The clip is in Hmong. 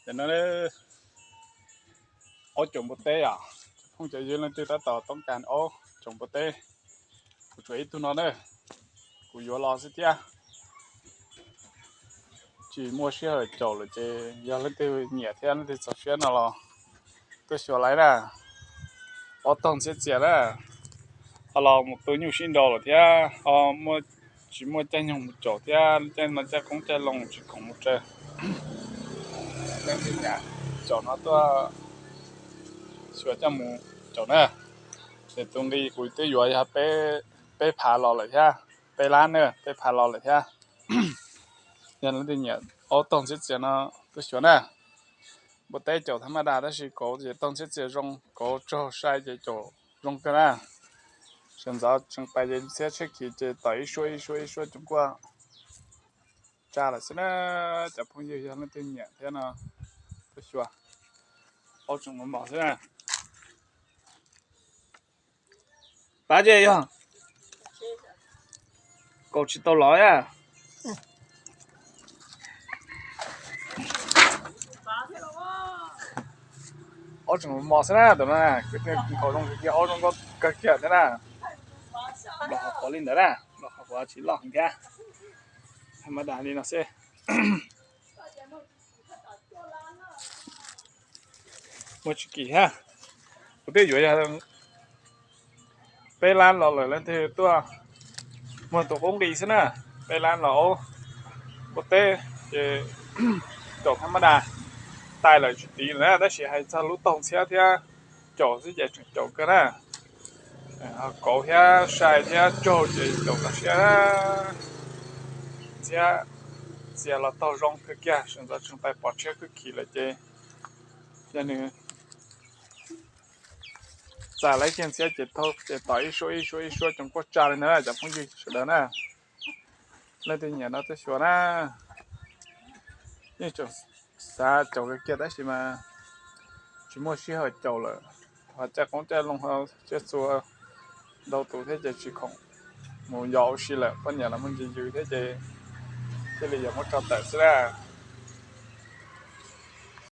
Ces no, aub caum npua teb os. Phooj cov ywg leej twg tab tom toob kas aub caum npua teb, kuv tsuas ib tug no na, kuv yuav los xwb thiab. Tsis muaj sij hawm caum lawm ces yog leej twg nyiam thiab leej twg txaus siab no los tuaj xyuas lawm na. Ob tog ntxhiab txias na, ho los mus tu nyuj sib nraus lawm thiab, ho tsis muaj caij nyoog mus caum thiab, caij no caij qoob caij loo tsis khoom mus tsev. Leej twg nyiam caum no tuaj xyuas coj mus caum na. Ces tus nqi kuv twb yuav yog peb phav los lawm thiab, peb lab na, peb phav los lawm thiab. Yog leej twg nyiam aub tog ntxhiab txias no tuaj xyuas na. Npua teb caum thab maj das tab sis kauv ces tog ntxhiab txias zoo, kauv tsaug sai ces caum zoo kawg na. Sawv ntxov tseem pais ces ntxhiab tshiab khiv ces tom ib suab ib suab ib suab coob kuaj tsa lawm xwb na. Cov phooj ywg yog leej twg nyiam thiab no tuaj xyuas. Aub tseem mos mos xwb na. Pab ces yog kaum tsis tau lov a. Aub tseem mos xwb na, tus no na, kaum zoo kiag, aub zoo nkauj kawg kiag thiab na. Los qhov quav li ntawd na, los qhov quav tsis loj heev thiab. Thab maj das li no xwb. Muaj tsis kim thiab. Kuv twb yuav yog peb lab los lawm leej twg tuaj, muag tus qub nqi xwb na. Peb lab los aub, npua teb ces caum thab maj das, tais lawm tsis tiv lawm na, tab sis hais txog lub taug ntxhiab thiab caum xwb ces tseem caum kawg na. Ho kauv thiab sai thiab tsaug ces caum tag siab. Ntxhiab txias los taug zoo kawg kiag, sawv ntxov tseem pais pom tshiab kwj khiv lawm ces yog nws txais lawv kiag ntxhiab ces taug ces tom ib suab ib suab ib suab coob kuaj tsa li ntawd cov phooj ywg sawv daws na. Leej twg nyiam no tuaj xyuas na. Yeej tseem xav caum kawg kiag tab sis mas tsis muaj sij hawm caum lawm. Ho caij qoob caij loo ho tsiaj txhu ntau tus thiab ces tsis khoom mus yos ua si lawm, poj niam los muaj ntsis yws thiab ces thiaj li yuav muab tso tawm xwb na.